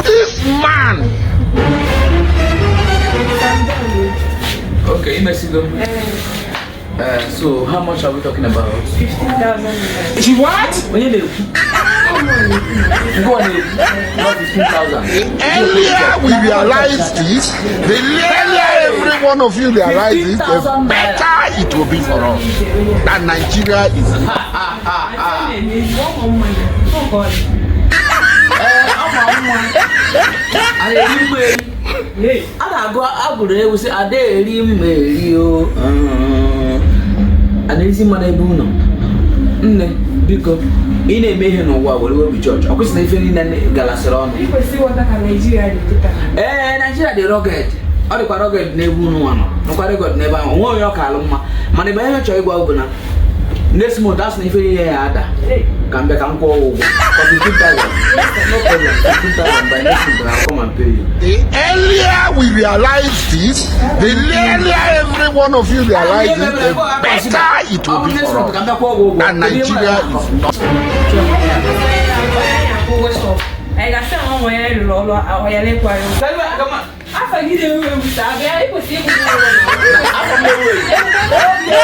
This man. Okay, imesigo. So how much are we talking about? 15,000. She what? Onye na-ekwu? Ngwa na-ekwu. Not 15,000. The earlier we realize this, the earlier every one of you realize this, the better it will be for us. That Nigeria is. A na-eri mma eri. A na-agụ agụrụ egwu sị ada eri mma eri o. A na-esi mma n'ebe ụlọ. Nne, biko, ị na-eme ihe n'ụwa were obi chọọchị. Ọ kwụsị na ife niile galasịrị ọnụ. Ee, Naijiria dị rugged. Ọ dịkwa rugged n'ebe unu nwa nọ, nọkwa rugged n'ebe ahụ. Onwe onye ọ ka alụ mma. Mana ebe ihe chọrọ ịgwa bụ na next month asị na ife niile ya ada. Ka m bịa ka m kwụọ ụgwọ. For 15,000. No problem. 15,000 by next month I'll come and pay you. The earlier we realize this, the earlier every one of you realize it, the better it will be for us. That Nigeria is not. Afọ gị na-ewu ewu sa abịa ịkwesị ịkwụ ụgwọ. Afọ m na-ewu ewu.